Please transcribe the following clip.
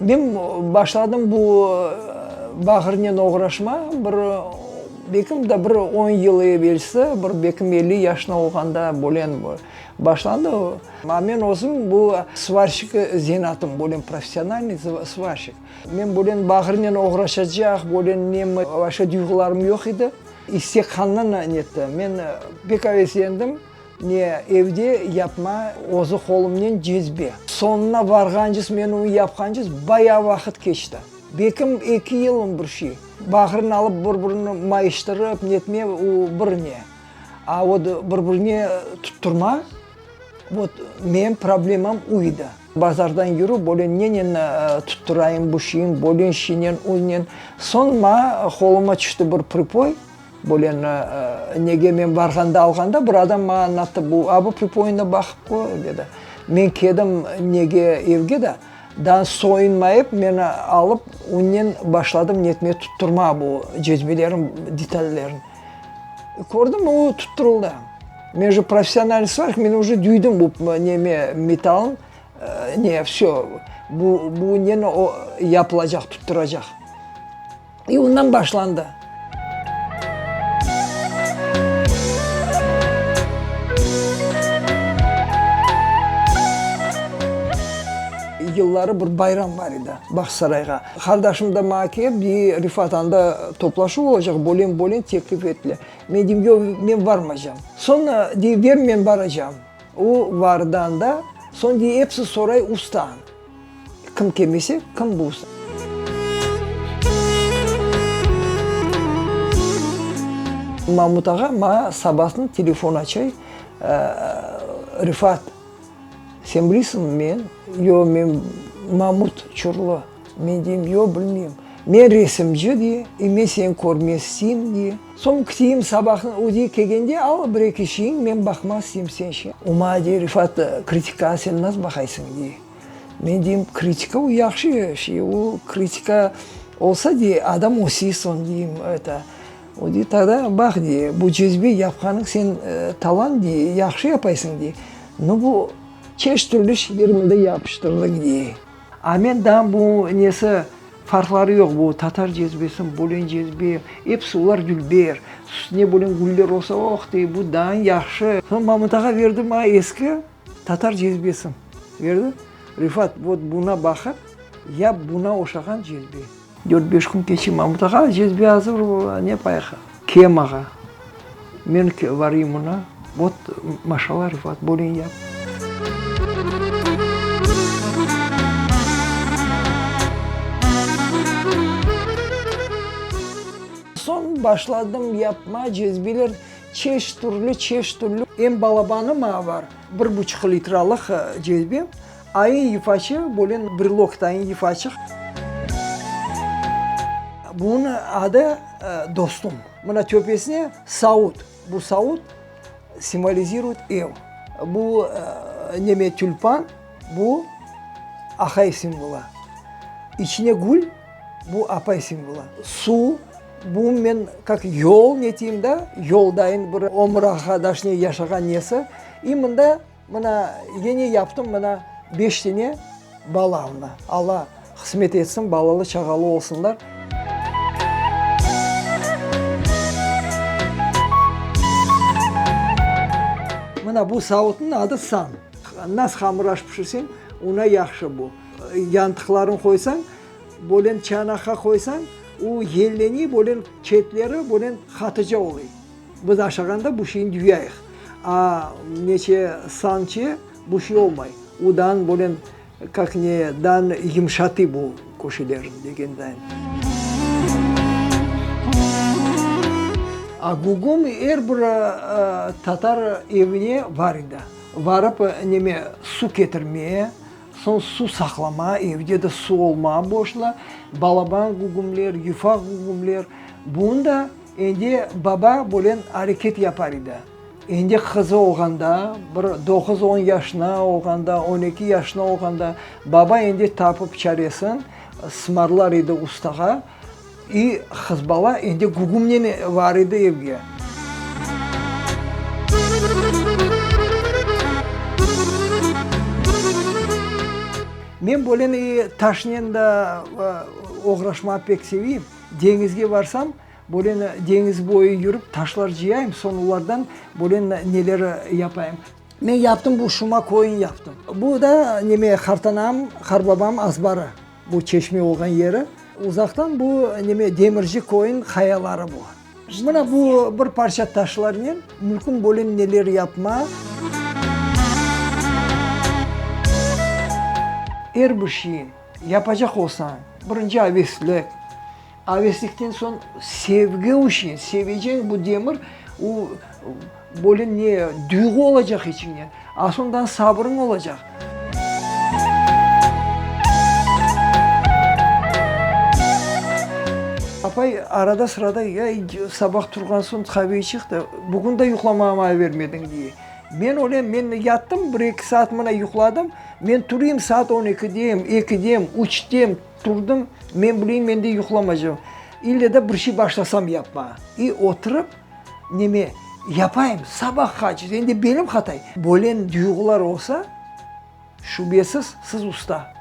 Men başladım bu bağırnen oğraşma bir bekim de bir on yıl evelsi, bir bekim 50 yaşına olğanda bölen başlandı. A men özüm bu svarşik zenaatım, bölen professionalnıy svarşik. Men bölen bağırnen oğraşacaq, bölen nem, vapşe duyğularım yoq edi. İstek qandan netti. Men pek aveslendim. Ne, evde yapma, özü qolumnen cezbe. Soñuna varğancız, men onı yapqancız bayağı vaqıt keçti. Bekim eki yılım bir şey. Bağrını alıp bir-birini mayıştırıp netme, o bir ne. A vot bir-birine tutturma, vot menim problemam o edi. Bazardan yürüp, böyle nenen tutturayım bu şeyin, böyle şeynen, onen. Soñ maña qoluma tüşti bir pripoy. Böyle nege men barğanda alğanda bir adam maña añlattı, bu a bu pripoyına baqıp qoy, dedi. Men keldim nege evge de, daa soyunmayıp men alıp onnen başladım netmeye tutturmağa bu cezbelerin detallerin. Kördim o tutturıldı. Men uje professional svarşik, men uje düydim bu neme metalın ne vsö bu bu neni o yapılacaq tutturacaq. İ ondan başlandı. Yılları bir bayram bar edi Bağçasarayğa. Qardaşım da maña kelip, dey, Refat, anda toplaşuv olacaq, bölen-bölen teklif ettiler. Men deyim, yoq, men barmaycam. Soñ, dey, ver, men baracam. O vardı anda, soñ, dey, episi soray usta. Kim kelmese, kim bolsa. Mamut ağa maña sabasın telefon açay, Refat, sen bilesiñmi men? Yoq, men Mamut Çurlu. Men deyim, yoq, bilmeyim. Men resimci, dey, i men seni körmez isteyim, dey. Soñ küteyim sabahın, o dey, kelgende al bir-eki şeyiñ, men baqmaz isteyim sen şey. O maña dey, Refat, kritikağa sen nasıl baqaysıñ, dey. Men deyim, kritika o yahşı şey, o kritika olsa, dey, adam öse soñ, deyim, eto. O dey, togda baq, dey, bu cezbe yapqanıñ sen talant, dey, yahşı yapaysıñ, dey. No, bu çeşit türlü şeyler mında yapıştırdıq, dey. A men daa bu nesi farqları yoq, bu tatar cezbesi, bölen cezbe, episi olar dülber, üstüne bölen güller olsa, oh, dey, bu daa yahşı. Soñ Mamut ağa berdi maña eski tatar cezbesin, berdi, Refat, vot buna baqıp, yap buna oşağan cezbe. Dört-beş kün keçi Mamut ağa, cezbe azır, ne yapayıq, kem ağa, men varayım ona, vot, maşallah, Refat, bölen yap. Soñ başladım yapma cezbeler, çeşit türlü, çeşit türlü. Em balabanı maña bar, bir buçuq litralıq cezbe, ayın yufaçı, bölen brelok tayın yufaçıq. Bunıñ adı Dostum. Mına töpesine savut. Bu savut simvoliziruyet ev. Bu neme tülpan, bu aqay simvolı. İçine gül, bu apay simvolı. Suv, bu men kak yol neteyim da, yoldayın bir ömür arqadaşnen yaşağan nesi. İ mında mına yene yaptım mına beş tane bala mına. Alla qısmet etsin, balalı-çağalı olsunlar. Mına bu savutnıñ adı san. Nas hamır aş pişirseñ, ona yahşı bu. Yantıqlarını qoysañ, bölen çanaqqa qoysañ, o yelleniy, bölen çetleri bölen qatıca oluy. Biz aşağanda bu şeyni duyayıq. A neçe sançe bu şey olmay. O dan bölen Kak ne dan yımşatı bu köşelerin degen dayın. A gügüm er bir tatar evine var edi. Varıp neme su ketirmeye, soñ su saqlama, evde de su olma boşuna, balaban gügümler, yufaq gügümler. Bunı da endi baba bölen areket yapar edi. Endi qızı olğanda, bir doquz-on yaşına olğanda, on eki yaşına olğanda, baba endi tapıp çaresin, sımarlar edi ustağa, i qız bala endi gügümnen var edi evge. Men. Men böyle taşnen da oğraşmağa pek seveyim. Deñizge barsam, böyle deñiz boyu yürip taşlar cıyayım, soñ olardan böyle neler yapayım. Men yaptım bu Şuma köyün yaptım. Bu da neme qartanam, qarbabam azbarı, bu çeşme olğan yeri. Uzaqtan bu neme Demirci köyün qayaları bu. Mına bu bir parça taşlarnen mümkün böyle neler yapma. Er bir şeyi yapacaq olsañ, birinci aveslik, aveslikten soñ sevgi o şeyni, seveceñ bu demir, o böyle ne, duyğu olacaq içiñde, a soñdan sabırıñ olacaq. Apay arada-sırada, ya sabah turğan soñ qavege çıq da, bugün de yuqlamağa maña bermediñ, dey. Men ölem, men yattım, bir-eki saat mına yuqladım, men turayım saat on ekidem, ekidem, üçtem turdım, men bileyim, men de yuqlamaycam. İlle de bir şey başlasam yapmağa. İ oturıp, neme, yapayım, sabahqace, endi belim qatay. Böyle duyğular olsa, şübesiz, siz usta.